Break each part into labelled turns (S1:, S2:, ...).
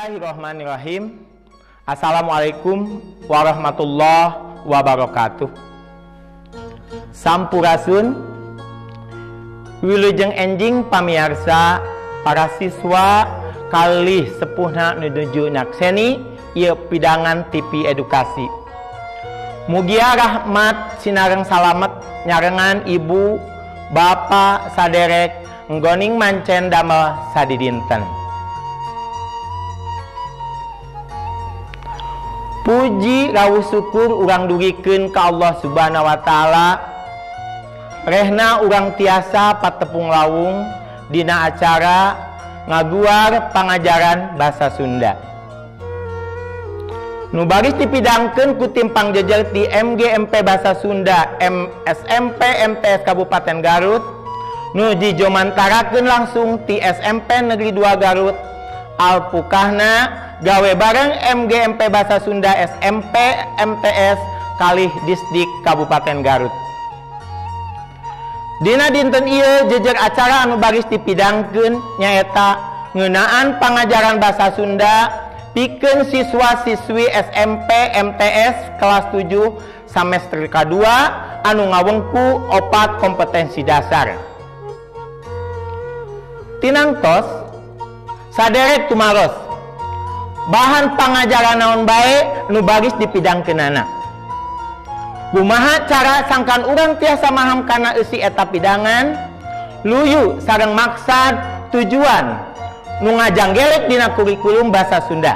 S1: Bismillahirrahmanirrahim. Assalamualaikum warahmatullahi wabarakatuh. Sampurasun, wilujeng enjing pamiarsa para siswa kalih sepuhna nuju nyakseni ieu pidangan TV edukasi. Mugia rahmat sinareng salamet nyarengan ibu, bapak, saderek nggoning mancen damel sadidinten. Puji rawuh syukur urang dugikeun ka Allah Subhanahu wa taala. Rehna urang tiasa patepung lawung dina acara ngaguar pangajaran bahasa Sunda. Nu baris dipidangkeun ku tim pangjejer ti MGMP Bahasa Sunda SMP MTS Kabupaten Garut, nu dijomantarakeun langsung ti SMP Negeri 2 Garut. Alpukahna gawe bareng MGMP Bahasa Sunda SMP MTS kalih Disdik Kabupaten Garut. Dina dinten ieu jejer acara anu baris dipidangkeun nyaeta ngeunaan pangajaran bahasa Sunda pikeun siswa-siswi SMP MTS kelas 7 semester K2 anu ngawengku 4 kompetensi dasar. Tinangtos saderek tumaros bahan pangajaran naon bae nu baris dipidangkeunana. Kumaha cara sangkan urang tiasa maham kana eusi eta pidangan, luyu sareng maksad tujuan nu ngajanggelek dina kurikulum bahasa Sunda.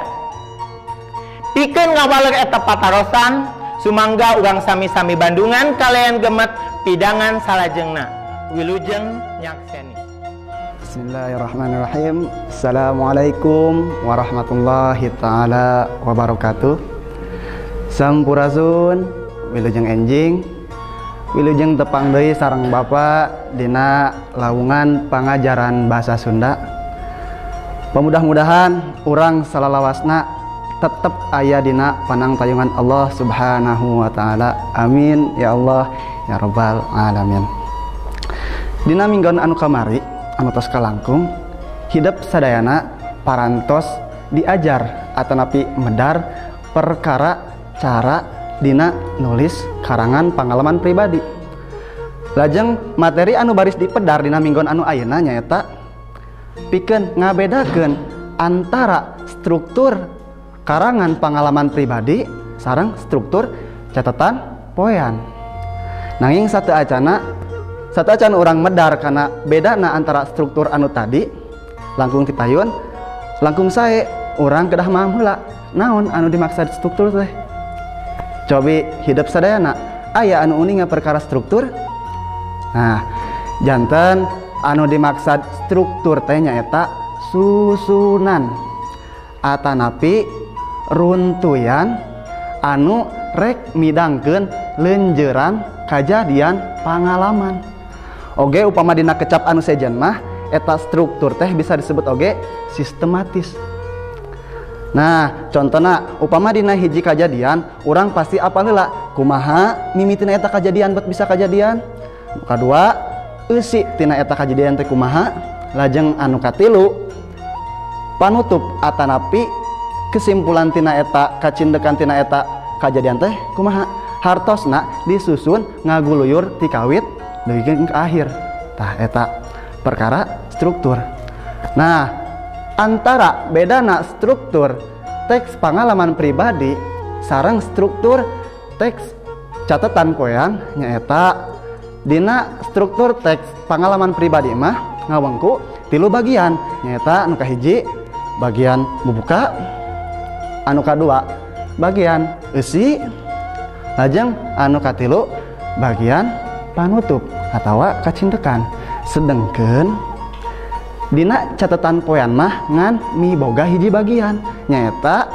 S1: Pikeun ngawaler eta patarosan, sumangga urang sami-sami bandungan kalian gemet pidangan salajengna. Wilujeng nyakseni.
S2: Bismillahirrahmanirrahim. Assalamualaikum warahmatullahi taala wabarakatuh. Sampurasun, wilujeng enjing, wilujeng tepang deui sareng Bapak dina lawungan pangajaran bahasa Sunda. Pemudah-mudahan urang salalawasna tetep aya dina panangtayungan Allah Subhanahu wa taala. Amin ya Allah ya rabbal alamin. Dina minggon anu kamari anu tos kalangkung hidep sadayana parantos diajar atanapi medar perkara cara dina nulis karangan pengalaman pribadi. Lajeng materi anu baris dipedar dina minggon anu ayeuna nyaeta pikeun ngabedakeun antara struktur karangan pengalaman pribadi sareng struktur catatan poean. Nanging satu acan urang medar karena bedana antara struktur anu tadi langkung tipayun langkung sae urang kedah maham heula naon anu dimaksud struktur teh. Cobi hidup sadayana aya anu uninga perkara struktur. Nah, janten anu dimaksud struktur teh nyaeta susunan atanapi runtuyan anu rek midangkeun lenjeran kajadian pangalaman. Oge upama dina kecap anu sejen mah eta struktur teh bisa disebut oge sistematis. Nah, contohna upama dina hiji kajadian urang pasti apal heula kumaha mimitina eta kajadian bet bisa kajadian. Nu kadua eusi tina eta kajadian teh kumaha, lajeng anu katilu panutup atanapi kesimpulan tina eta kacindekan tina eta kajadian teh kumaha. Hartosna disusun ngaguluyur ti kawit dugi ke akhir. Tah eta perkara struktur. Nah, antara bedana struktur teks pengalaman pribadi sareng struktur teks catatan poean nyaeta dina struktur teks pengalaman pribadi mah ngawengku 3 bagian, nyaeta anu kahiji bagian bubuka, anu kadua bagian eusi, lajeng anu katilu bagian panutup atawa kacintekan. Sedengkeun dina catatan poean mah ngan miboga hiji bagian nyaeta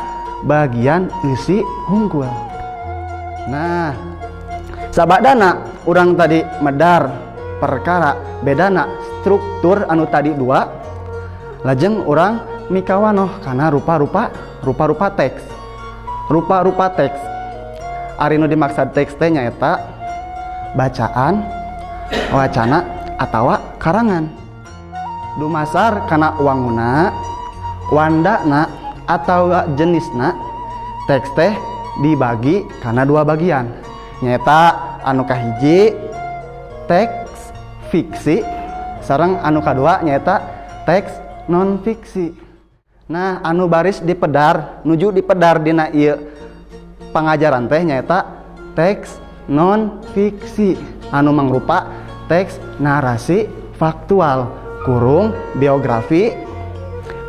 S2: bagian eusi hungkul. Nah, sabadana urang tadi medar perkara bedana struktur anu tadi 2, lajeng urang mikawanoh kana rupa-rupa teks. Rupa-rupa teks. Ari nu dimaksud teks teh nyaeta bacaan, wacana atawa karangan. Dumasar kana wanguna, wandana atau jenisna, teks teh dibagi karena dua bagian, nyaeta anu kahiji teks fiksi sareng anu kadua nyaeta teks non fiksi. Nah, anu baris dipedar nuju dipedar dina ieu pangajaran teh nyaeta teks non fiksi anu mangrupa teks narasi faktual kurung biografi,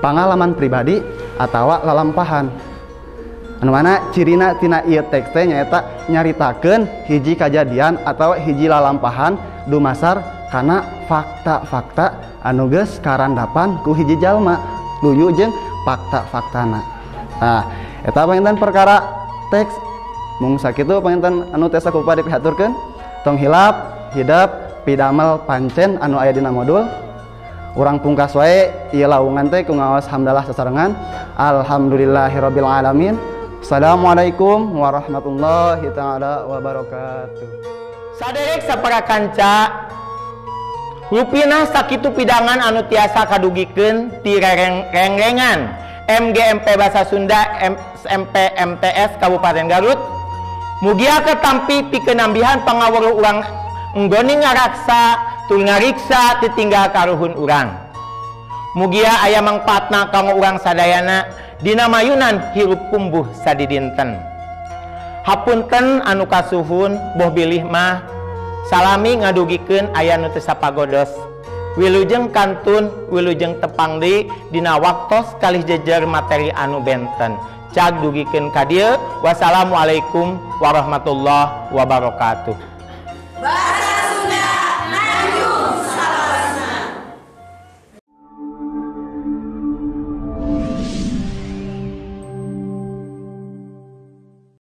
S2: pengalaman pribadi atawa lalampahan. Anu mana cirina tina ieu teks teh nyaeta nyaritakeun hiji kajadian atau hiji lalampahan dumasar kana fakta-fakta anu geus karandapan ku hiji jalma luyu jeung fakta-faktana. Nah, eta panginten perkara teks. Mung sakitu panginten anu tiasa ku bade dihaturkeun. Tong hilap hidep pidamel pancen anu aya dina modul. Urang pungkas wae ieu lawungan teh ku ngaos hamdalah sasarengan. Alhamdulillahirabbil alamin. Assalamualaikum warahmatullahi taala wabarakatuh.
S1: Saderek sapara kanca, rupina sakitu pidangan anu tiasa kadugikeun ti rengrengan MGMP Bahasa Sunda SMP MTS Kabupaten Garut. Mugia ketampi pikeun nambihan pangaweruh urang enggoni ngaraksa tur ngariksa titinggal karuhun urang. Mugia aya mangpaatna kanggo urang sadayana dina mayunan hirup kumbuh sadidinten. Hapunten anu kasuhun boh bilih mah salami ngadugikeun aya nu teu sapagodos. Wilujeng kantun wilujeng tepang deui dina waktos kalih jejer materi anu benten. Cag dugikeun ka dieu. Wassalamualaikum warahmatullahi wabarakatuh.